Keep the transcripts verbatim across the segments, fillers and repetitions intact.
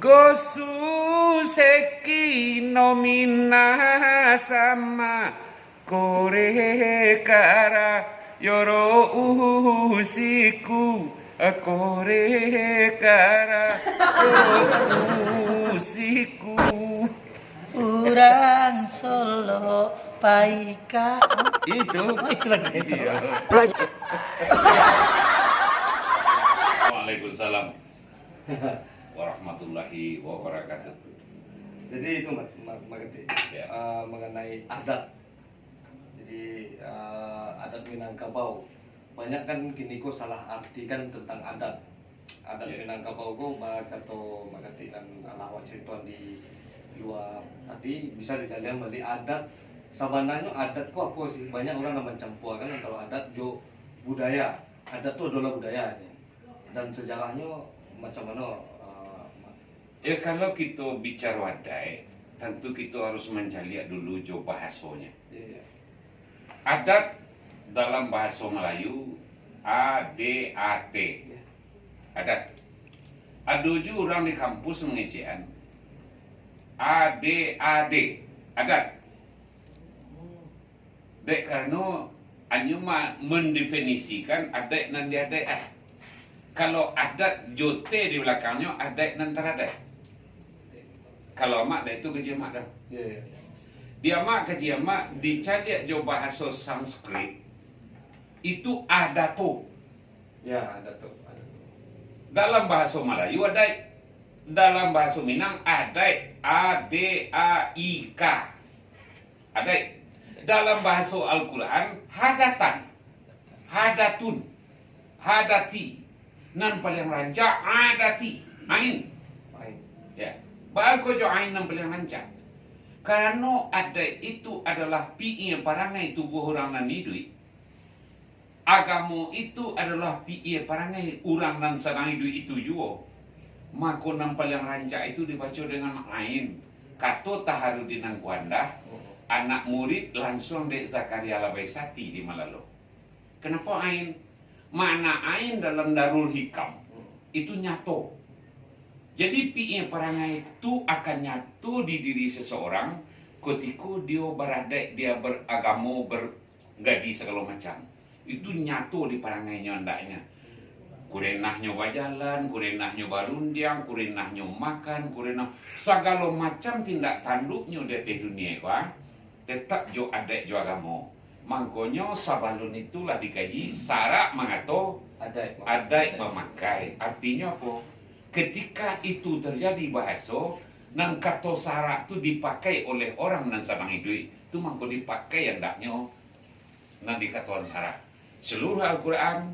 Gosu seki no minasama, kore kara yoro usiku, kore kara yoro usiku. Urang Solo paika. Itu. Oh, itu lagi, itu. Iya. Waalaikumsalam warahmatullahi wabarakatuh. Jadi itu, Mat, Mat, Mat Ketik. Ya. Eh, mengenai adat. Jadi, eh, adat Minangkabau. Banyak kan kini ko salah artikan tentang adat. Adat Ya. Minangkabau ko, bakato Mat Ketik nan alah awak carito di lua tadi, bisa dikalian baliak adat. Sabananyo adat ko apo sih? Banyak urang nan mancampuakan antaro adat jo budaya. Adat tu adolah budaya, dan sejarahnyo macam mano, eh, Mat? Ya, kalau kito bicaro adaik, tantu kito harus mancaliak dulu jo bahasonyo. Iya, iya. Adat dalam bahaso Malayu, A D A T. Iya. Adat. Ado ju urang di kampus mangecekan, A D A D, adat. Dek karano, anyo ma-, mendefinisikan adaik nan diadaik, ah. Kalau adat jo T di balakangnyo, adaik nan taradaik. Kalau amak, dak itu kaji amak dah. Ya, ya. Di amak, kaji amak, dicaliak jo bahaso Sanskrit, itu adato. Ya, adato, adato. Dalam bahaso Malayu, adaik. Dalam bahaso Minang, adaik. A D A I K. Adaik. Dalam bahaso Al-Quran, hadatan. Hadatun. Hadati. Nan paliang rancak, adati. Ain. Ain. Ya. Baa ko jo ain nan paliang rancak? Karano adaik itu adolah piie parangai tubuah urang nan iduik. Agamo itu adolah piie parangai urang nan sadang iduik itu juo. Mako, nan paliang rancak itu dibaco dengan ain. Kato Taharudin Nangkuandah, anak murid lansuang dek Zakaria Labaisati di Malalo. Kanapo ain? Makna ain dalam Darul Hikam itu nyato. Jadi, piie parangai tu akan nyato di diri seseorang kutiko dio baradaik, dio baragamo, bargaji sagalo macam. Itu nyato di parangainyo andaknyo. Kurenahnyo bajalan, kurenahnyo barundiang, kurenahnyo makan, kurenah, sagalo macam tindak tanduknyo di ateh dunia ko, ah, tetap jo adaik jo agamo. Mangkonyo sabalun itu lah dikaji, sarak mangato adaik. Adaik bamakai. Artinyo apo? Ketika itu terjadi bahaso, nan kato sarak tu dipakai oleh orang nan sadang iduik, tu mangko dipakai andaknyo nan dikatoan sarak. Seluruh Al-Quran,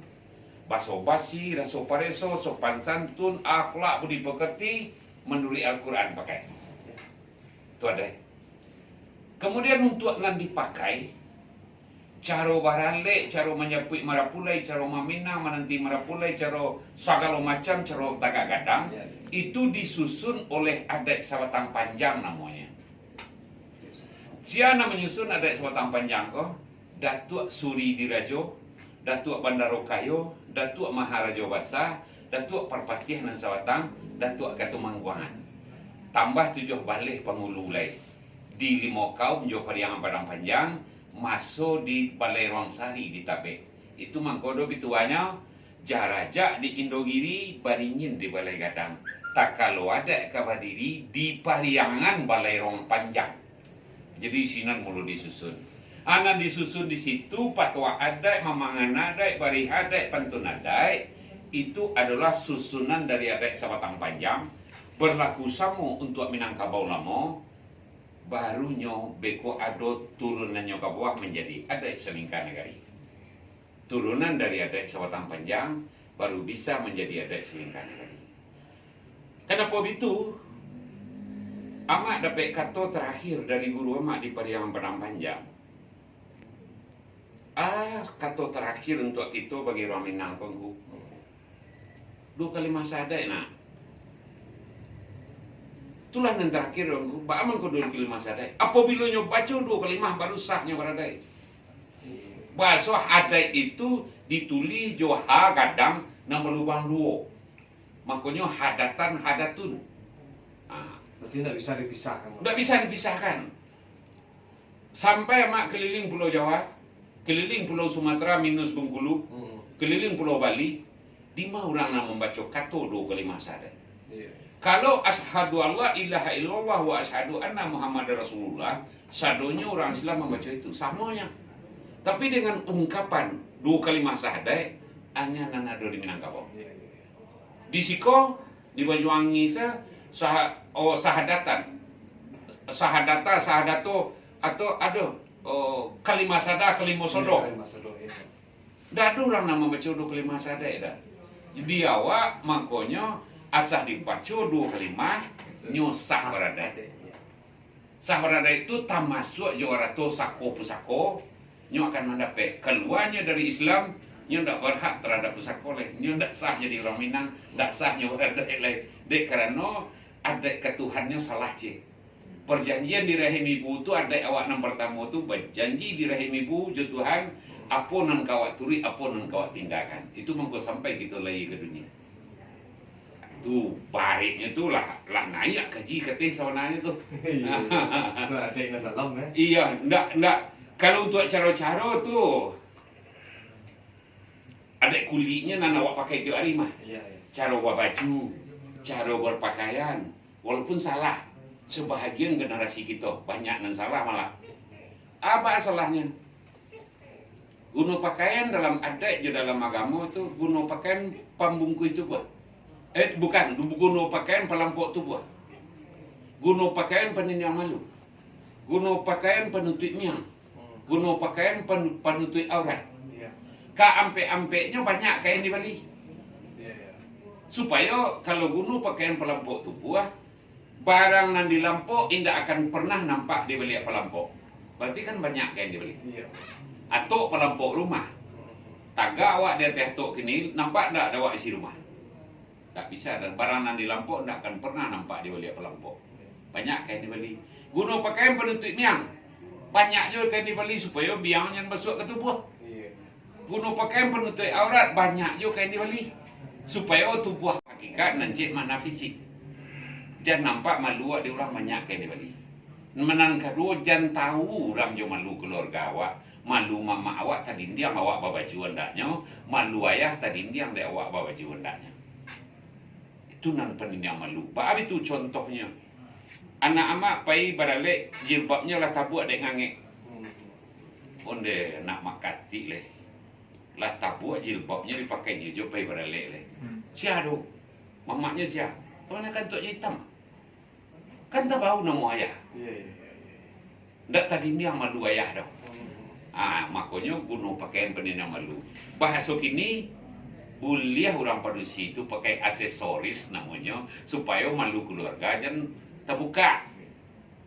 baso basi, raso pareso, sopan santun, akhlak, budi pekerti, manuruik Al-Quran pakai. Tu adaik. Kemudian untuak nan dipakai, caro baralek, caro manjapuik marapulai, caro maminang, mananti marapulai, caro sagalo macam, caro tagak gadang, Ya. itu disusun oleh adaik Sabatang Panjang namonyo. Sia nan manyusun adaik Sabatang Panjang ko? Datuak Suri Dirajo, Datuak Bandaro Kayo, Datuak Maharajo Basa, Datuak Parpatiah nan Sabatang, Datuak Katumangguangan. Tambah tujuah baleh pangulu lai. Di Limo Kaum jo Pariangan Padang Panjang, maso di Balai Ruang Sari di Tabek. Itu mangko do bituanyo, jarajak di Indogiri, baringin di Balai Gadang. Takalo adaik ka badiri di Pariangan Balai Ruang Panjang. Jadi, sinan mulo disusun. A, nan disusun di situ, patuah adaik, mamangan adaik, barih adaik, pantun adaik, itu adolah susunan dari adaik Sabatang Panjang, berlaku samo untuak Minangkabau lamo, barunyo beko ado turunannyo ka bawah manjadi adaik salingka nagari. Turunan dari adaik Sabatang Panjang, baru bisa manjadi adaik salingka nagari. Kanapo bitu? Amak dapek kato tarakhir dari guru amak di Pariangan Padang Panjang. Ah, kato tarakhir untuak kito bagi urang Minang ko, Ngku. Duo kalimah sahadaik, nak. Itulah nan tarakhir, Ngku. Baa mangko duo kalimah sahadaik? Apabilo nyo baco duo kalimah, baru sah nyo baradaik. Bahaso adaik itu ditulih jo ha gadang nan balubang duo. Makonyo hadatan, hadatun. Ah. Berarti ndak bisa dipisahkan, Mak? Ndak bisa dipisahkan. Sampai Amak keliling Pulau Jawa, keliling Pulau Sumatera minus Bengkulu, Hmm. keliling Pulau Bali, dima urang nan mambaco kato duo kalimah syahadat? Iya. Kalau asyhadu alla ilaha illallah wa asyhadu anna Muhammadar Rasulullah, sadonyo urang Islam mambaco itu, samonyo. Tapi dengan ungkapan duo kalimah syahadat, hanya nan ado di Minangkabau. Iya, iya, iya. Di siko, di Banyuwangi sa-, saha-, oh, sahadatan. Sahadata, sahadato, atau ado, oh, kalimah sada, kalimah sodo. Iya, kalimah sodo, iya. Ndak ado urang nan mambaco duo kalimah syahadat, dah. Di awak, mangkonyo, asa dibaco duo kalimah, nyo sah baradat. Sah baradat tu tamasuak jo arato sako pusako, nyo akan mandapek. Kaluanyo dari Islam, nyo ndak barhak tarhadap pusako lai. Nyo ndak sah jadi urang Minang, ndak sah nyo baradat lai. Dek karano, adaik ka Tuhannyo salah ciek. Parjanjian di rahim ibu tu, adaik awak nan partamo tu, bajanji di rahim ibu jo Tuhan, apo nan ka awak turuik, apo nan ka awak tinggakan. Itu mangko sampai kito lahia ka dunia. Tu, bareknyo tu lah, lah naiak kaji kateh sabananyo tu. Iyo, tu adaik nan dalam, eh. Iyo, ndak, ndak. Kalau untuak caro-caro tu, adaik kuliknyo nan awak pakai tiok ari mah. Iyo, iyo. Caro babaju, caro barpakaian. Walaupun salah, sabahagian generasi kito, banyak nan salah malah. Apo salahnyo? Guno pakaian dalam adaik jo dalam agamo tu, guno pakaian pambungkuih tubuah. Eh, bukan, guno pakaian palampok tubuah. Guno pakaian paniniang malu. Guno pakaian panutuik miang. Guno pakaian pan-, panutuik aurat. Iya. Ka ampek-ampeknyo banyak kain dibali. Iya, iya. Supayo kalau guno pakaian palampok tubuah, barang nan dilampok indak akan pernah nampak di baliak palampok. Bararti kan banyak kain dibali. Iya. Atok palampok rumah. Tagak awak di ateh atok kini, nampak ndak dek awak isi rumah? Ndak bisa, dan barang nan dilampok ndak akan pernah nampak di baliak palampok. Banyak kain dibali. Guno pakaian panutuik miang. Banyak juo kain dibali supayo miang jan masuak ka tubuah. Iya. Guno pakaian panutuik aurat, banyak juo kain dibali. Supayo tubuah hakikat nan ciek makna fisik. Jan nampak malu awak di urang, banyak kain dibali. Nan kaduo, jan tahu urang jo malu kaluarga awak. Malu mamak awak tadindiang awak babaju andaknyo, malu ayah tadindiang dek awak babaju andaknyo. Itu nan panindiang malu. Baa itu contohnyo? Anak amak pai baralek, jilbabnyo lah tabuak dek ngangek. Onde anak makatik leh. Lah tabuak jilbabnyo dipakai nyo jo pai baralek leh. Hmm. Sia tu? Mamaknyo sia? Panganakan tuaknyo itam. Kan tabau namo ayah. Iya, iya, iya, iya. Ndak tadindiang malu ayah doh. Hmm. Ah, makonyo guno pakaian panindiang malu. Bahaso kini, buliah urang padusi tu pakai aksesoris namonyo, supayo malu kaluarga jan tabukak.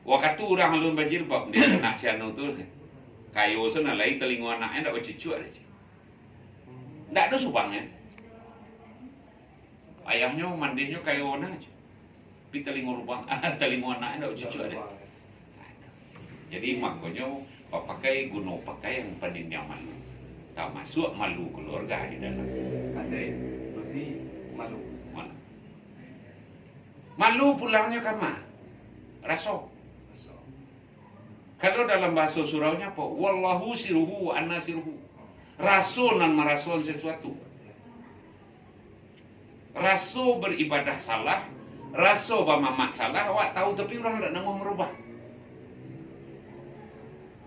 Wakatu urang alun bajilbab, dek anak si anu tu, kayo se nan lai talingo anaknyo ndak bacucuak doh, cik. Ndak ado subangnyo. Ayahnyo mandehnyo kayo nan, cik. Tapi talingo lubang, talingo anaknyo ndak bacucuak doh. Jadi, makonyo bapakai guno pakaian panindiang malu. Tamasuak malu kaluarga di dalam. Adaik, berarti malu. Malu. Malu pulangnyo ka ma? Raso. Raso. Kalau dalam bahaso suraunyo apo? Wallahu sirruhu wa ana sirruhu. Raso nan marasoan sasuatu. Raso baribadah salah, raso bamamak salah, awak tahu, tapi urang ndak namuah marubah.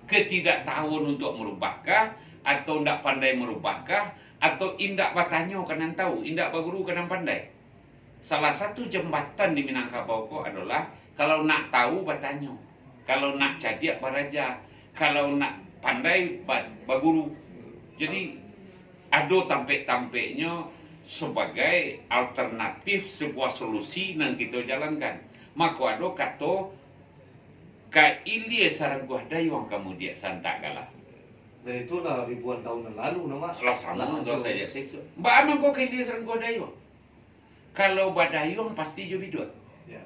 Ketidaktahuan untuak marubahkah, atau ndak pandai marubahkah, atau indak batanyo ka nan tahu, indak baguru ka nan pandai? Salah satu jambatan di Minangkabau ko adolah, kalau nak tahu, batanyo. Kalau nak cadiak, baraja. Kalau nak pandai, ba-, baguru. Jadi, ado tampek-tampeknyo sabagai alternatif sabuah solusi nan kito jalankan. Mako ado kato, "Ka ilia sarangkuah dayuang, ka mudiak santak galah." Dan itu lah ribuan tahun yang lalu, nama? Lah sama, lah, tu saja siswa. Baa mangko ka ilia sarangkuah dayuang? Kalau badayuang, pasti jo biduak. Ya.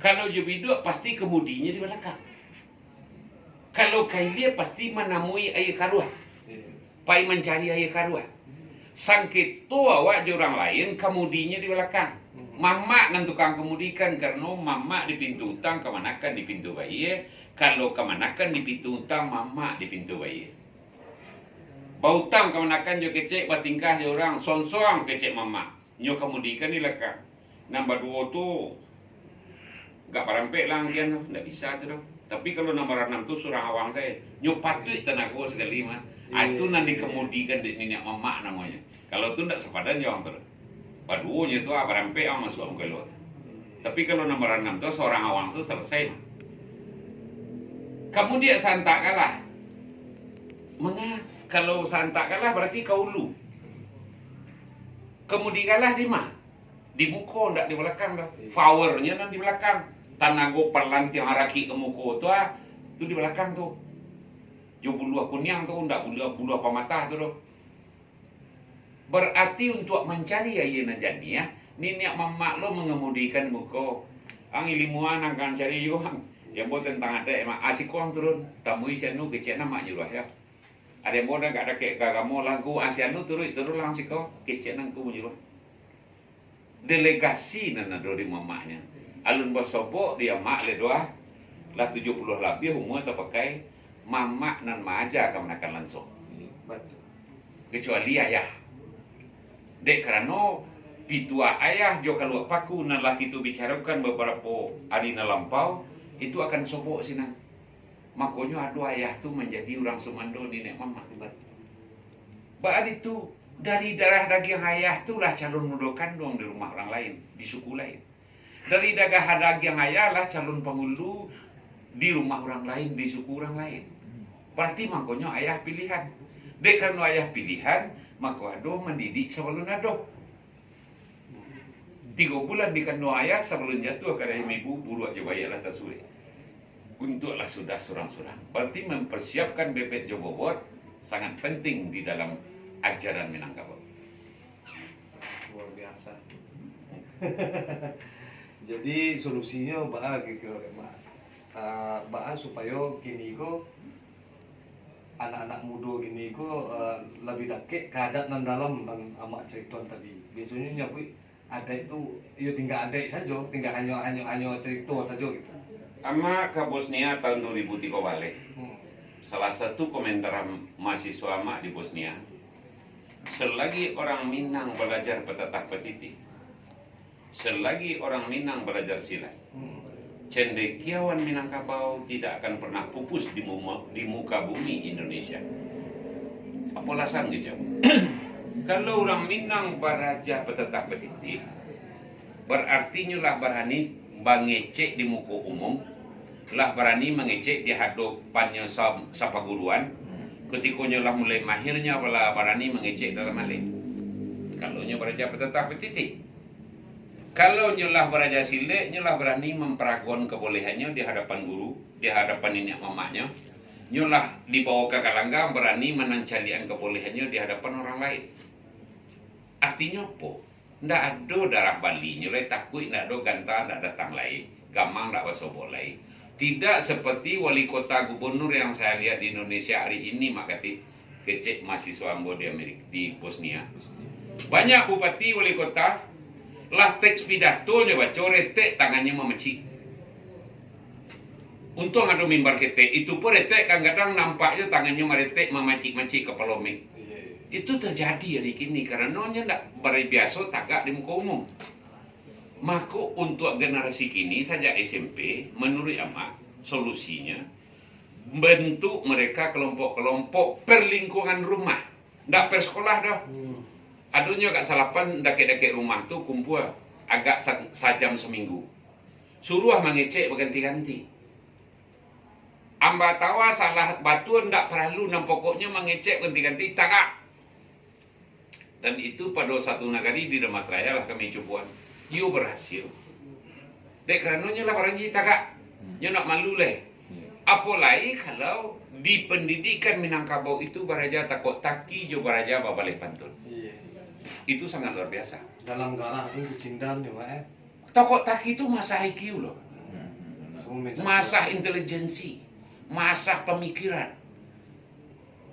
Kalau jo biduak, pasti kamudinyo di balakang. Kalau ka ilia, pasti manamui aia karuah. Iya. Pai mancari aia karuah. Sangketo awak jo urang lain, kamudinyo di balakang. Hmm. Mamak nan tukang kamudikan, karano mamak di pintu utang, kamanakan di pintu bayie. Kalau kamanakan di pintu utang, mamak di pintu bayie. Bautang kamanakan jo kecek, batingkah jo urang, sonsoang kecek mamak. Nyo kamudikan di lakang. Nan baduo tu, gak barampek lah angkian tu, ndak bisa tu doh. Tapi kalau nan baranam tu surang awang sae, nyo patuik tanago sakali mah. Ah, itu nan dikamudikan dek niniak mamak namonyo. Kalau tu ndak sapadan jo awang tu doh. Baduonyo tu, ah, barampek awang masuak muko elok tu. Tapi kalau nan baranam tu, surang awang tu salasai mah. Kamudiak santak kalah. Manga, kalau santak kalah, bararti ka ulu. Kamudi kalah di ma? Di muko, ndak di balakang doh. Power-nyo nan di balakang. Tanago palantiang arakik ka muko tu, ah, tu di balakang tu. Jo buluah kuniang tu, ndak buluah, buluah pamatah tu doh. Bararti untuak mancari aia nan janiah, niniak mamak lo mangamudikan muko. Ang ilimuan ang ka mancari juo ang. Yang bo tantang adaik, mak, ah, siko ang turun, tamui si anu, kecek nan mak nyuruah yo. Ado yang bo nan agak dakek ka agamo lah, ngku, ah, si anu turuik, turun lah ang siko, kecek nan ngku manyuruah. Delegasi nan ado di mamaknyo. Alun basobok di amak lai doh, lah tujuah puluah labiah umua tapakai, mamak nan maaja kamanakan lanso. Kecuali ayah. Dek karano, pituah ayah jo kaluak paku nan lah kito bicarokan babarapo ari nan lampau, itu akan sobok sinan. Makonyo ado ayah tu manjadi urang sumando niniak mamak. Baa ditu, dari darah dagiang ayah tu lah calon mudo kanduang di rumah urang lain, di suku lain. Dari darah dagiang ayah lah calon pangulu di rumah urang lain, di suku urang lain. Bararti makonyo ayah pilihan. Dek karano ayah pilihan, mako ado mandidik sabalun ado. Tigo bulan di kanduang ayah, sabalun jatuah ka rahim ibu, buruak jo baiak lah tasuwek. Untuaklah sudah surang-surang. Bararti mamparsiapkan bebet jo bobot sangat pantiang di dalam ajaran Minangkabau. Luar biasa. Jadi, solusinyo baa kiro-kiro, Mak? Ah, baa supayo kini ko anak-anak mudo kini ko, ah, labiah dakek ka adat nan dalam nan Amak caritoan tadi? Biasonyo nyabuik adaik tu, iyo tingga adaik sajo, tingga hanyo, hanyo, hanyo carito sajo gitu. Amak ka Bosnia tahun duo ribu tigo baleh. Hmm. Salah satu komentar am-, mahasiswa Amak di Bosnia, selagi orang Minang balajar batatah batitih, selagi orang Minang balajar silat, cendekiawan Minangkabau tidak akan pernah pupus di muma-, di muka bumi Indonesia. Apo alasan kecek? Kalau urang Minang baraja batatah batitih, bararti nyo lah barani mangecek di muko umum, lah barani mangecek di hadopannyo sa-, sapaguruan. Kutiko nyo lah mulai mahir, nyo lah barani mangecek dalam alim. Kalau nyo baraja batatah batitih. Kalau nyo lah baraja silek, nyo lah barani mamparagoan kabolehannyo di hadapan guru, di hadapan niniak mamaknyo. Nyo lah dibawo ka galanggang, barani manancaliakan kabolehannyo di hadapan urang lain. Artinyo apo? Ndak ado darah Balinyo lai, takuik ndak ado ganta ndak datang lai, gamang ndak basobok lai. Tidak seperti wali kota gubernur yang saya lihat di Indonesia hari ini, Mak Katik, kecek mahasiswa ambo di Amerika, di Bosnia. Banyak bupati, wali kota, lah teks pidatonyo baco, retek tangannyo mamacik. Untuang ado mimbar ketek, itu pun retek kadang-kadang nampaknyo tangannyo maretek, mamacik-macik kapalo mik. Itu terjadi hari kini, karano nyo ndak bari biaso tagak di muko umum. Mako, untuak generasi kini, sajak S M P, manuruik Amak, solusinyo, bentuk mereka kelompok-kelompok perlingkungan rumah. Ndak per sekolah doh. Adonyo agak salapan dakek-dakek rumah tu kumpua agak sa-, sajam saminggu. Suruah mangecek baganti-ganti. Ambatawa salah batua ndak paralu, nan pokoknyo mangecek baganti-ganti, tagak. Dan itu pado satu nagari di Dharmasraya lah kami cuboan. Iyo barasil. Dek karano nyo lah baranji tagak. Nyo ndak malu lai. Apo lai kalau di pandidikan Minangkabau itu baraja takok taki jo baraja babaleh pantun. Itu sangat luar biasa. Dalam garah tu kucindan nyo, Mak, eh. Takok taki tu masah I Q lo. Masah intelijensi, masah pamikiran.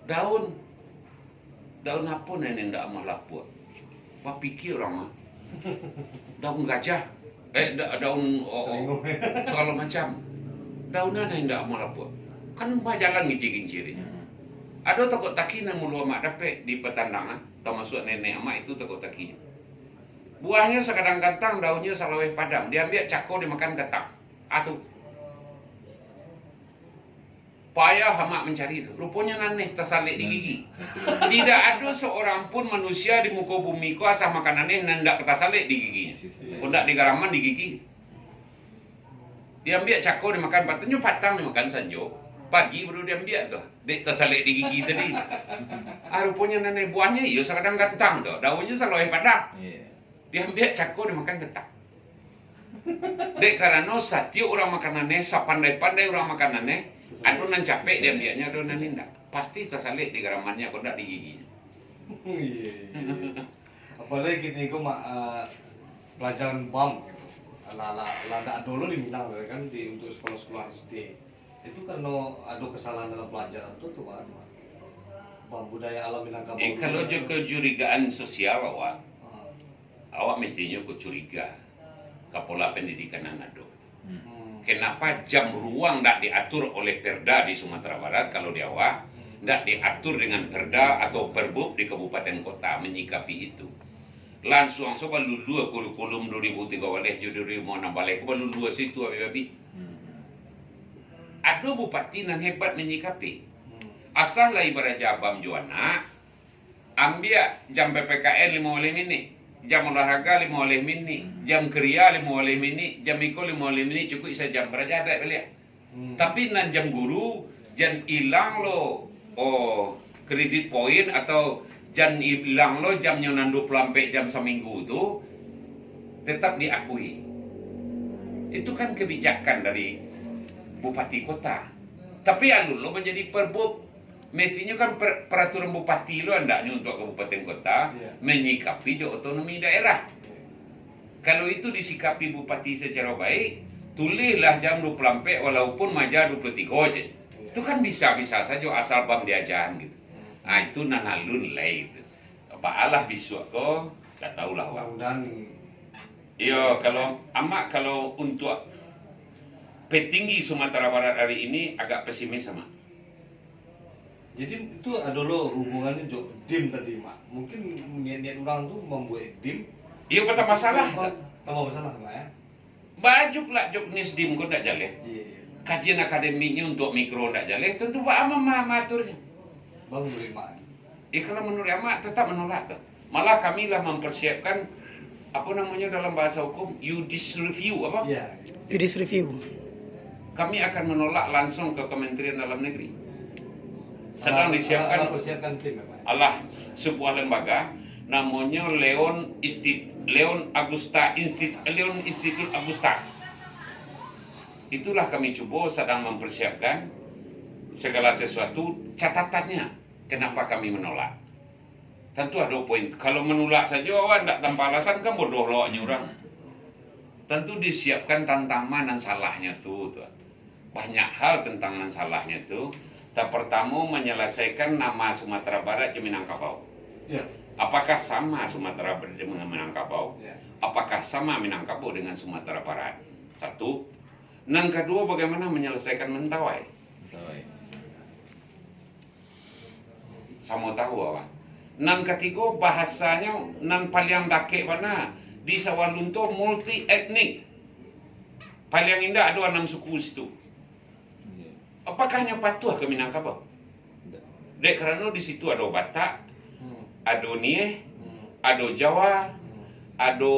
Daun, daun apo nan indak amuah lapuak? Bapikia urang mah. Daun gajah, eh, da-, daun, oh, oh, segalo macam. Daun nan indak amuah lapuak. Kan bajalan gincir-gincir. Hmm. Ado tokok taki nan mulu amak dapek di Patandangan, tamasuak nenek amak itu tokok takinyo. Buahnyo sakadang gantang, daunnyo salaweh padang. Diambiak cako, dimakan gatang. Atu. Payah amak mancari tu. Ruponyo naneh tasalek di gigi. Tidak ado seorang pun manusia di muko bumi ko asa makan naneh nan ndak tasalek di giginyo. Kok ndak di garaman, di gigi. Diambiak cako, dimakan patunyo, patang dimakan sanjo. Pagi baru diambiak tu. Dek tasalek di gigi tadi. Ah, ruponyo naneh buahnyo, iyo sakadang gantang tu. Daunnyo salaweh padang. Iya. Diambiak cako, dimakan gatang. Dek karano satiok urang makan naneh, sapandai-pandai urang makan naneh, ado nan capek diambiaknyo, ado nan indak. Pasti tasalek di garamannyo, kok ndak di giginyo. Iya, iya, iya. Apalagi kini ko, Mak, eh, pelajaran BAM gitu. Lah, lah, lah ndak ado lo di Minang kan, di, untuk sekolah-sekolah S D. Itu karena ado kesalahan dalam pelajaran tu, tu, Mak. BAM budaya alam Minangkabau. Eh, kalau jo kecurigaan sosial awak, ah, awak mestinyo ko curiga ka pola pendidikan nan ado. Hmm. Kenapa jam ruang ndak diatur oleh Perda di Sumatera Barat, kalau di awak, ndak diatur dengan Perda atau Perbup di kabupaten kota menyikapi itu? Lansuang so balulua kurikulum dua ribu tigo baleh jo dua ribu anam baleh ko, balulua situ abih-abih. Hmm. Ado bupati nan hebat menyikapi. Hmm. Asa lai baraja BAM jo anak, ambiak jam P P K N limo baleh minik, jam olahraga limo baleh minik, hmm, jam kria limo baleh minik, jam iko limo baleh minik, cukuik sajam, baraja adaik baliak. Hmm. Tapi nan jam guru, jan ilang lo, oh, kredit poin atau jan ilang lo jamnyo nan dua puluh ampek jam saminggu tu, tetap diakui. Itu kan kebijakan dari bupati kota. Tapi alun lo manjadi Perbup. Mestinyo kan per-, peraturan bupati lo andaknyo untuk kabupaten kota, iya, menyikapi jo otonomi daerah. Iya. Kalau itu disikapi bupati secara baik, tulihlah jam dua puluh ampek walaupun maja dua puluh tigo je. Iya. Itu kan bisa-bisa sajo asal BAM diajan gitu. Hmm. Ah, itu nan alun lai itu. Baalah bisuak ko, ndak tahulah, Wak. Mudah-mudahan. Iyo, kalau Amak, kalau untuk petinggi Sumatera Barat hari ini agak pesimis, Amak. Jadi, itu ado lo hubungannyo jo dim tadi, Mak. Mungkin niat-niat urang tu mambuek dim. Iyo, patambah salah. Tambah, tambah masalah, Mak, ya. Bajuk lah joknis dim ko ndak jaleh. Iya, iya. Kajian akademiknyo untuk mikro ndak jaleh, tentu baa ma-, ma-, maaturnyo. Bang, menurut Mak. Eh, kalau menurut Amak, tetap menolak tu. Malah kami lah mempersiapkan, apa namanya dalam bahasa hukum, judicial review, apa? Iya. Judicial review. Kami akan menolak langsung ke Kementerian Dalam Negeri. Sedang disiapkan. Alah, alah, alah persiapkan tim, ya, Pak? Alah, sebuah lembaga, namonyo Leon Insti-, Leon Agusta Insti-, Leon Institute Agusta. Itulah kami cubo sedang mempersiapkan segala sesuatu catatannya. Kenapa kami menolak? Tentu ado poin. Kalau manulak sajo awak ndak tanpa alasan, kan bodoh lo awaknyo urang. Tentu disiapkan tantang ma nan salahnyo tu, tu. Banyak hal tantang nan salahnyo tu. Yang pertamo, manyalasaikan nama Sumatera Barat jo Minangkabau. Ya. Apakah sama Sumatera Barat dengan Minangkabau? Ya. Apakah sama Minangkabau dengan Sumatera Barat? Satu. Nan kaduo, bagaimana manyalasaikan Mentawai? Mentawai. Samo tahu awak. Nan katigo, bahasanyo nan paliang dakek bana, di Sawah Lunto multi etnik. Paliang indak ado anam suku situ. Iya. Apakah nyo patuah ka Minangkabau? Indak. Dek karano di situ ado Batak, hmm, ado Nieh, hmm, ado Jawa, hmm, ado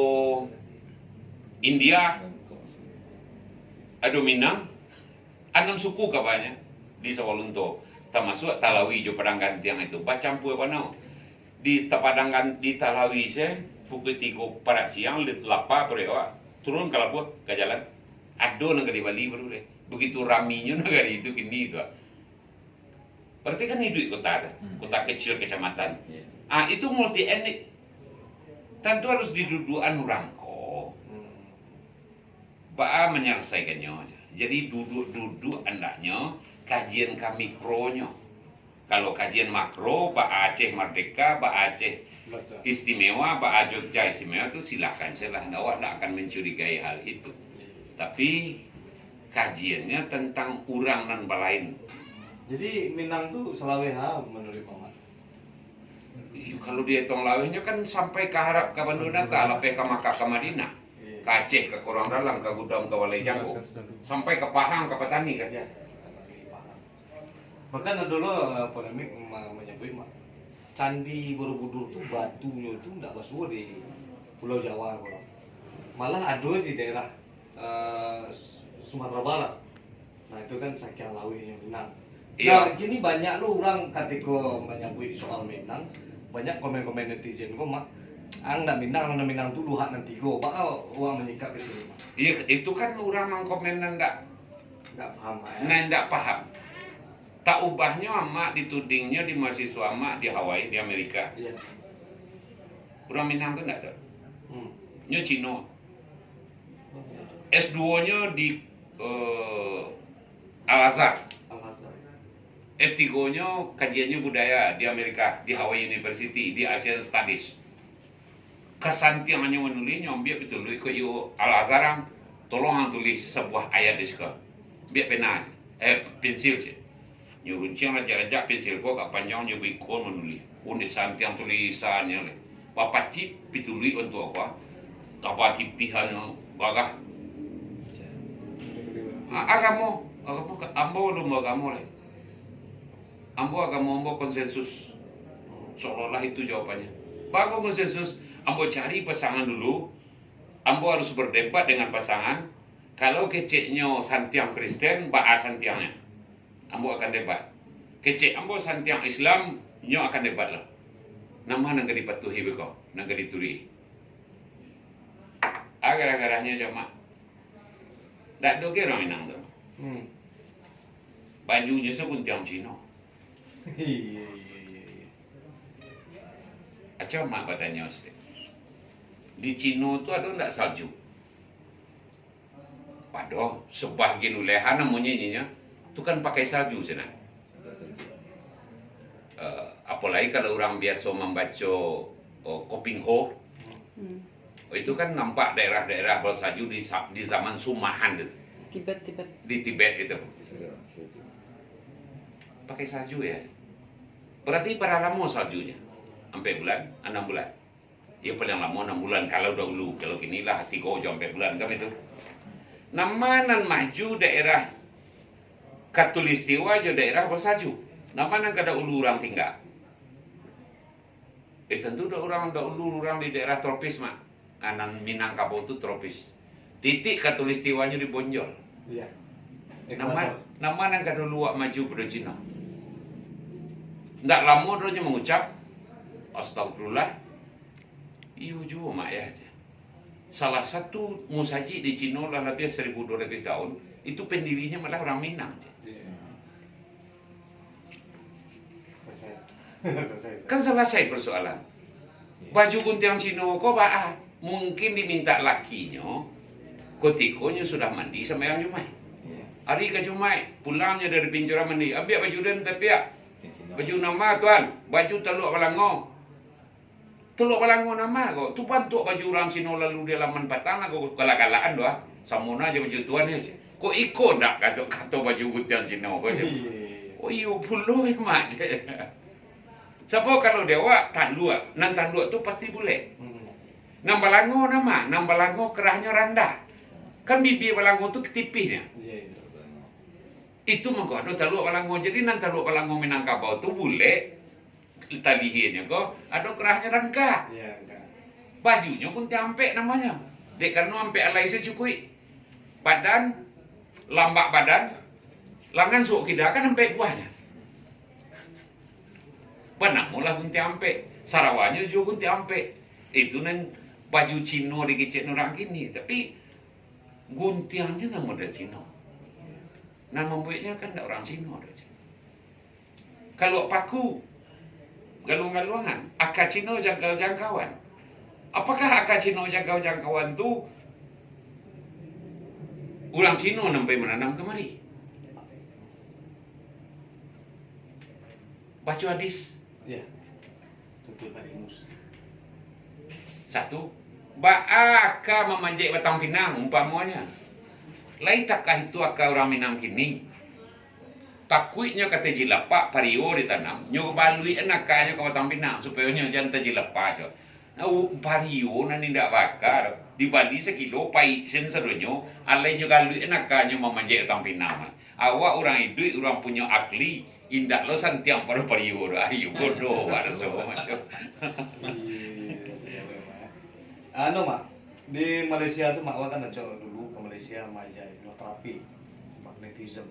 India, hmm, ado Minang. Anam suku kabanyo di Sawah Lunto, tamasuak Talawi jo Padang Gantiang itu, bacampua bana. Di ta-, Padang Gan-, di Talawi se, pukul tigo parak siang, li-, lapa paruik awak, turun ka labuah, ka jalan. Ado nan ka dibali baru deh. Begitu raminyo nagari itu kini tu. Berarti kan iduik kota tu, hmm, kota kecil, kecamatan. Iya. Ah, itu multi etnik. Tantu harus didudukan urang ko. Hmm. Baa manyalasaikanyo. Jadi, duduk-duduk andaknyo, kajian ka mikronyo. Kalau kajian makro, baa Aceh mardeka, baa Aceh istimewa, baa Jogja istimewa tu, silakan sajolah. Awak ndak akan mencurigai hal itu. Tapi, kajiannya tentang urang nan balain. Jadi, Minang tu salaweh ha, manuruik Mamak? Iyo, kalau dietong lawehnyo kan sampai ka Arab, ka Bandunata, lapeh ka Makkah, ka Madinah, ka Aceh, ka Korang Dalam, ka Gudam, ka Balai Janggo, sampai ka Pahang, ka Patani kan. Iyo. Bahkan ado lo, eh, polemik ma-, manyabuik ma-, Candi Borobudur tu batunyo tu ndak basuo di Pulau Jawa ko. Malah ado di daerah, eh, Sumatera Barat. Nah, itu kan sakiang lawehnyo Minang. Iyo. Nah, kini banyak lo urang katiko manyabuik soal Minang, banyak komen-komen netizen ko, Mak, ang ndak Minang, nan Minang tu luhak nan tigo. Baa urang manyikapi situ, Mak? Iyo, itu kan urang mangkomen nan ndak Ndak paham, Mak, yo? Nah, ndak paham. Tak ubahnyo Amak ditudingnyo di mahasiswa Amak di Hawaii, di Amerika. Iyo. Urang Minang tu ndak ado. Hmm. Nyo Cino. Oh, iyo. S duo-nyo di, eh, Al-Azhar. Al-Azhar. S tigo-nyo kajiannyo budaya di Amerika, di Hawaii University, di Asian Studies. Kasantiangnyo manulihnyo, ambiak pituluik ko iyo Al-Azhar ang, tolong ang tulis sabuah ayat di siko. Ambiak pena, eh, pensil, cek. Nyo runciang rancak-rancak pensil ko agak panjang, nyo baiko manulih. Ondeh santiang tulisannyo leh. Bapacik pituluik bantuak ko, ah. Taba tipih anu, bagah. Ah, agamo, agamo ka-, ambo alun baagamo leh. Ambo agamo ambo konsensus. Seolah-olah itu jawabannyo. Baa kok konsensus? Ambo cari pasangan dulu. Ambo harus berdebat dengan pasangan. Kalau keceknyo santiang Kristen, baa santiangnyo? Ambo akan debat. Kecek ambo santiang Islam, nyo akan debat lah. Nan ma nan ka dipatuhi beko, nan ka dituruik? Agarah-garahnyo, Jamak. Ndak ado ge urang Minang tu. Hmm. Bajunyo saguntiang Cino. Iyo, iyo, iyo, iyo. Acau Mak batanyo, Ustaz. Di Cino tu ado ndak salju? Ado, sabahagian ulehan namonyo ininya. Tu kan pakai salju sinan. Eh, apolai kalau urang biaso mambaco, oh, Kopingho, Hmm. Oh, itu kan nampak daerah-daerah bersalju di sa-, di zaman Sumahan tu. Tibet, Tibet. Di Tibet itu. Pakai salju, ya. Berarti bara lamo saljunyo? Ampek bulan, anam bulan. Ya, paling lamo anam bulan kalau dahulu. Kalau kini lah tigo jo ampek bulan, kan itu. Nan ma nan maju daerah Khatulistiwa jo daerah bersalju? Nan ma nan ka dahulu urang tingga? Eh, tantu dek urang dahulu, urang di daerah tropis, Mak. Ah, nan Minangkabau tu tropis. Titik khatulistiwanyo di bonjol. Iya. Nan ma, Ekuator. Nan ma nan ka dulu awak maju pado Cino? Ndak lamo doh nyo mangucap, "Astagfirullah." Iyo juo, Mak, ya. Salah satu musajik di Cino lah labiah seribu dua ratus tahun, itu pendirinyo malah urang Minang, je. Iya. Selesai. Selesai. Kan salasai persoalan. Baju guntiang Cino ko baa? Mungkin dimintak lakinyo, kutiko nyo sudah mandi sambayang Jumaik. Iya. Ari ka Jumaik, pulangnyo dari panjara mandi, ambiak baju den tapiak. Baju nan ma, Tuan? Baju Taluak Balango. Taluak Balango nan ma ko? Tu bantuak baju urang Cino lalu di alaman patang lah ko, galak-galakan tu, ah. Samo na jo baju tuan ni, je. Kok iko ndak kato, kato baju guntiang Cino ko, je? Iya, iya, iya. Oh, iyo pulo, Mak, je. Sabab kalau di awak, taluak. Nan taluak tu pasti bulek. Hmm. Nan balango nan ma? Nan balango kerahnyo randah. Kan bibia balango tu tipihnyo. Iya, iya. Itu mangko ado taluak balango. Jadi, nan taluak balango Minangkabau tu bulek, talihianyo ko, ado kerahnyo rangka. Iya, rangka. Bajunyo guntiang ampek namonyo. Dek karano ampek alai sacukuik. Badan, lambak badan, langan suok kida kan ampek buahnyo. Banamolah guntiang ampek. Sarawanyo juo guntiang ampek. Itu nan baju Cino dikecek urang kini. Tapi, guntiangnyo nan model Cino. Nan mambueknyo kan ndak urang Cino doh. Kalau paku, galuang-galuangan, aka Cino jangkau-jangkauan. Apakah aka Cino jangkau-jangkauan tu urang Cino nan pai mananam kamari? Baco hadis. Ya. Tutup hadis. Satu, baa ka mamanjek batang pinang, umpamonyo. Lai takah itu aka urang Minang kini. Takuiknyo ka tajilapak pario ditanam, nyo baluikan akanyo ka batang pinang, supayo nyo jan tajilapak jo. Nah, u-, pario nan indak baka, dibali sakilo, paik sen sadonyo, alai nyo galuikan akanyo mamanjek batang pinang. Awak urang iduik, urang punyo akli, indak lo santiang pado pario doh. Ayo bodoh, awak raso macam. Iya, iya, iya, iya, Mak. Anu, Mak, di Malaysia tu, Mak, awak kan acok dulu ka Malaysia, Mak, aja, Mak, terapi magnetism.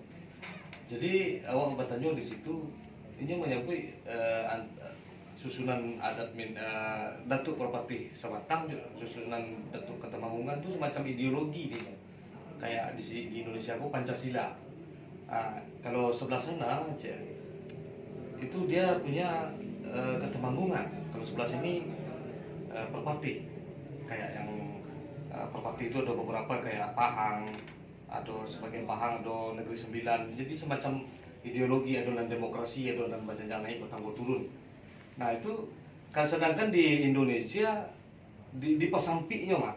Jadi, awak batanyo di situ, inyo manyabuik, eh, an-, susunan adat Min-, eh, Datuk Parpatih Sabatang jo susunan Datuk Katamanggungan tu semacam ideologi ni. Kayak di si-, di Indonesia ko Pancasila. Ah, kalau sebelah sana, cek, itu dia punya, eh, Katamanggungan. Kalau sebelah sini, eh, Parpatih. Kayak yang, eh, Parpatih itu ada beberapa kayak Pahang, ado sabagian Pahang, ado Negeri Sembilan. Jadi semacam ideologi, ado nan demokrasi, ado nan bajanjang naik, batanggo turun. Nah, itu kan, sedangkan di Indonesia, di, di pasampiknyo, Mak.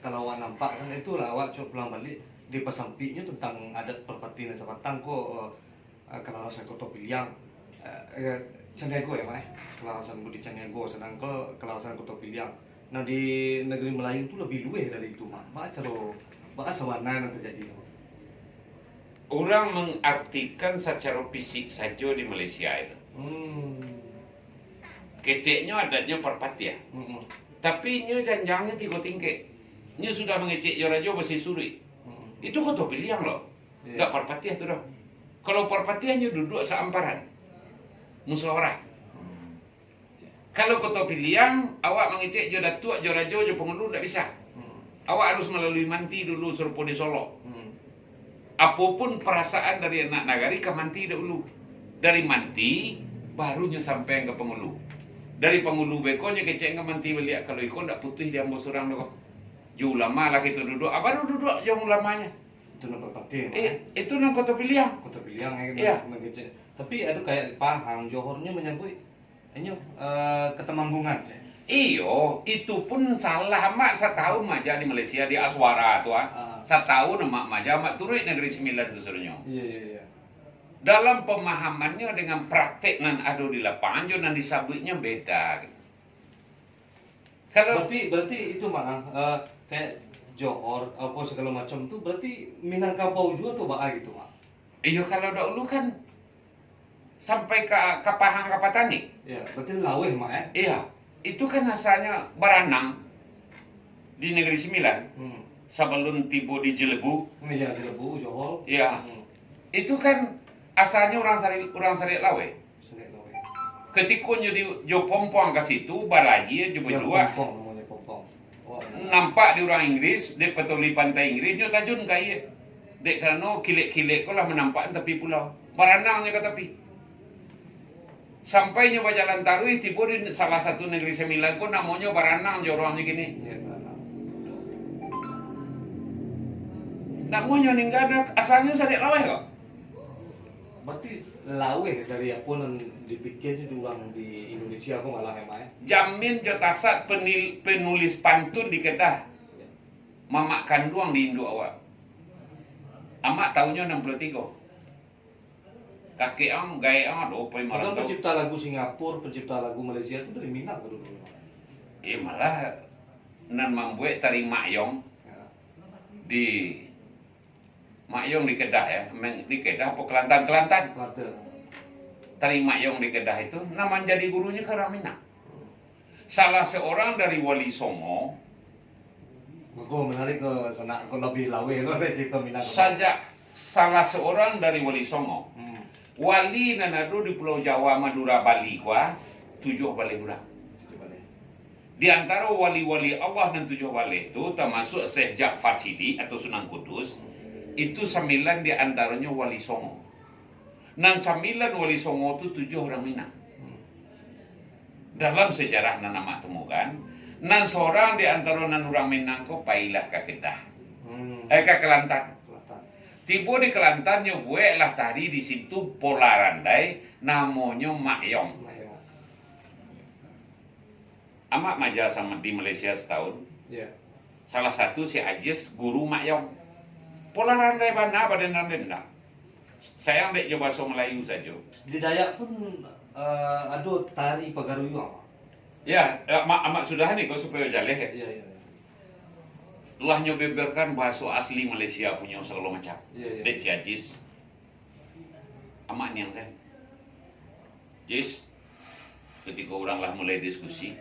Kalau awak nampak kan, itulah awak cubo pulang balik, di pasampiknyo tentang adat Parpatih nan Sabatang ko, eh, eh, kalarasan Koto Piliang, eh, eh, Caniago ya, Mak, eh? Kalarasan Budi Caniago, sadangkan kalarasan Koto Piliang. Nah, di Negeri Melayu tu lebih luweh dari itu, Mak. Baa caro, baa sabana nan tajadi tu? Urang mangartikan sacaro fisik sajo di Malaysia itu. Hmm. Keceknyo adatnyo Parpatiah. Mm-mm. Tapi inyo janjangnyo tigo tingkek. Inyo sudah mangecek jo rajo basisuruik. Mm-mm. Itu Koto Piliang lo. Iya. Ndak Parpatiah tu doh. Kalau Parpatiah nyo duduak saamparan. Musyawarah. Hmm. Kalau Koto Piliang, awak mangecek jo datuak, jo rajo, jo pangulu, ndak bisa. Hmm. Awak harus malalui manti dulu, sarupo di Solok. Hmm. Apo pun parasaan dari anak nagari ka manti dahulu. Dari manti, baru nyo sampaian ka pangulu. Dari pangulu beko nyo kecek ka manti baliak, kalau iko ndak putuih di ambo surang doh. Jo ulama lah kito duduak, ah, baru duduak jo ulamanyo. Itu nan Parpatiah, Mak, eh, eh? Itu nan Koto Piliang. Koto Piliang, eh, iya, nan, nan kecek. Tapi ado kayak Pahang, Johor nyo manyabuik inyo, eh, Katamanggungan, cek. Iyo, itu pun salah, Mak. Satahun maja di Malaysia, di Aswara tu, ah. Ah. Satahun Amak maja, Amak turuik Negeri Sembilan tu sadonyo. Iya, iya, iya. Dalam pemahamannyo dengan praktek nan ado di lapangan, jo nan disabuiknyo beda, gitu. Kalau berarti, berarti itu, Mak, ah, eh, kayak Johor, apo sagalo macam tu, berarti Minangkabau juo tu, Mak, ah, gitu, Mak? Iyo, kalau dahulu kan sampai ka, ka Pahang, ka Patani. Ya, berarti laweh, Mak, eh? Iya, itu kan asalnyo baranang di Negeri Sembilan. Hmm. Sabalun tibo di Jelebu. Hmm, iya, Jelebu, Johor. Iya. Hmm. Itu kan asalnyo urang Sari-, urang Sariak Laweh. Sariak Laweh. Katiko nyo di, jo Pompong ka situ, balahia jo, ya, bajuak. Pompong namonyo, Pompong. Nampak di urang Inggris, dek patroli pantai Inggris, nyo tajun ka aia. Dek karano kilek-kilek ko lah manampak tapi pulau. Baranang nyo ka tapi. Sampai nyo bajalan taruih, tibo di salah satu Negeri Sembilan ko, namonyo Baranang jo urang nyo kini. Iya, Baranang. Namonyo ningga, asalnyo Sariak Laweh ko. Berarti laweh dari apo nan dipikia tu urang di Indonesia ko malah, ya, Mak, eh? Jamin jo tasat penil-, penulis pantun di Kedah. Mamak kanduang di induak awak. Amak tahunyo enam puluh tigo. Kakek ang, gaek ang, ado pai marantau. Padahal pencipta lagu Singapura, pencipta lagu Malaysia tu dari Minang dulu. Eh, malah nan mambuek Tari Mak Yong, ya, di Mak Yong di Kedah, ya, men-, di Kedah apo Kelantan, Kelantan. Kelantan. Tari Mak Yong di Kedah itu, nan manjadi gurunyo kan urang Minang. Salah seorang dari Wali Songo. Mako, menarik ke sanak, ko lebih laweh lo dari cerita Minang. Sajak salah seorang dari Wali Songo. Hmm. Wali nan ado di Pulau Jawa, Madura, Bali ko, tujuah baleh urang. Tujuah baleh. Di antaro wali-wali Allah nan tujuah baleh tu, tamasuak Syekh Ja'far Siddiq atau Sunan Kudus, itu sambilan di antaronyo Wali Songo. Nan sambilan Wali Songo tu tujuah urang Minang. Hmm. Dalam sejarah nan amak temukan, nan sorang di antaro nan urang Minang ko pailah ka Kedah. Hmm. Eh, ka Kelantan. Kelantan. Tibo di Kelantan, nyo bueklah tari di situ, Pola Randai, namonyo Mak Yong. Amak maaja sama di Malaysia satahun. Ya. Salah satu si Ajis guru Mak Yong. Pola Randai bana badan Randai ndak. Sayang dek jo bahaso Malayu sajo. Di Dayak pun, eh, ado tari pagaruyuang, Mak. Ya, eh, amak, amak sudah ni ko supayo jaleh, ya. Ya, ya, ya. Lah nyo beberkan bahaso asli Malaysia punyo sagalo macam. Ya, ya. Dek si Ajis. Amak niang sajo. Jis, ketika urang lah mulai diskusi,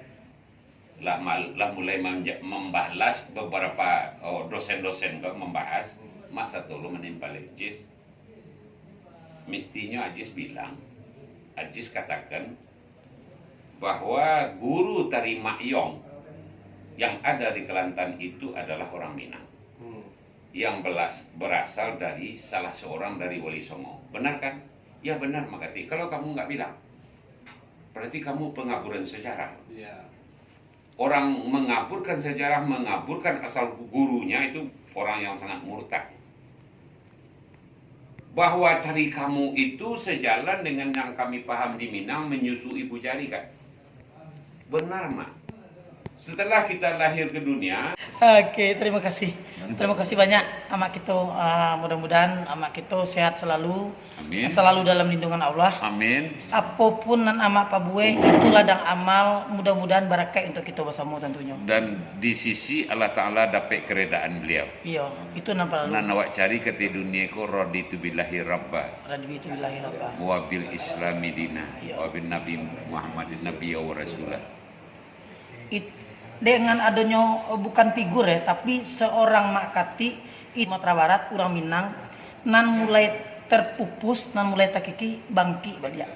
lah mal-, lah mulai manja-, mambalas beberapa, oh, dosen-dosen ko mambahas, Mak Satolo manimpali, Jis. Mistinyo Ajis bilang, Ajis katakan bahwa guru tari Mak Yong yang ada di Kelantan itu adalah orang Minang. Hmm. Yang belas-, berasal dari salah seorang dari Wali Songo. Benar kan? Ya, benar, Mak Katik. Kalau kamu nggak bilang, berarti kamu pengaburan sejarah. Ya. Orang mengaburkan sejarah, mengaburkan asal gurunya itu orang yang sangat murtad. Bahwa tari kamu itu sejalan dengan yang kami paham di Minang, menyusui bujari, kan? Benar, Mak. Setelah kita lahir ke dunia. Oke, terima kasih. Mantap. Terima kasih banyak, Amak kito. Ah, mudah-mudahan Amak kito sehat selalu. Amin. Selalu dalam lindungan Allah. Amin. Apopun nan Amak pabuek, itu ladang amal, mudah-mudahan barakaik untuk kito basamo tantunyo. Dan di sisi Allah Taala dapek keredaan Beliau. Iyo, itu nan paralu. Nan awak cari ka ateh dunia ko, raditu billahi rabba. Raditu billahi rabba. Wa bil islami dina. Iyo. Wa bin nabi Muhammadin nabiyya wa rasula. It-, dengan adonyo, eh, bukan figur, ya, tapi seorang Mak Katik, it-, Sumatera Barat, urang Minang, nan mulai terpupus, nan mulai takikih, bangkik baliak.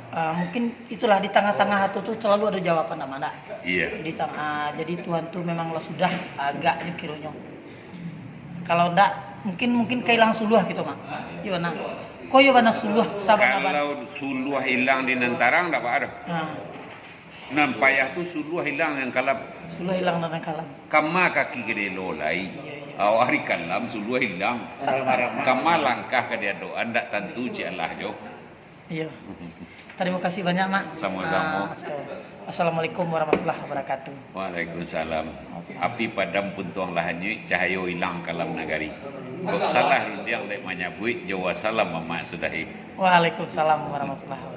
Ah, mungkin itulah, di tangah-tangah tu, tu selalu ada jawaban, Amak, ndak? Iya. Di tang-, ah, jadi Tuhan tu memang lah sudah agak jo kironyo. Kalau ndak, mungkin, mungkin kailang suluah kito, Mak. Iyo, nah. Ko iyo bana suluah, sabana-bana. Kalau suluah ilang di nan tarang, ndak baa doh. Ah. Nan payah tu suluah ilang nan kalam. Suluah ilang nan kalam. Kama kaki ka dielo lai. Iya, iya. Awak ari kalam, suluah ilang. Kama langkah ka diadoan, ndak tantu, cik alah jo. Iya. Tarimo kasih banyak, Mak. Samo-samo. Ah, so, Assalamualaikum warahmatullahi wabarakatuh. Waalaikumsalam. Api padam puntuang lah hanyuik, cahayo ilang kalam nagari. Kok salah rundiang dek manyabuik, jo wassalam, Amak sudahi. Waalaikumsalam warahmatullahi wabarakatuh.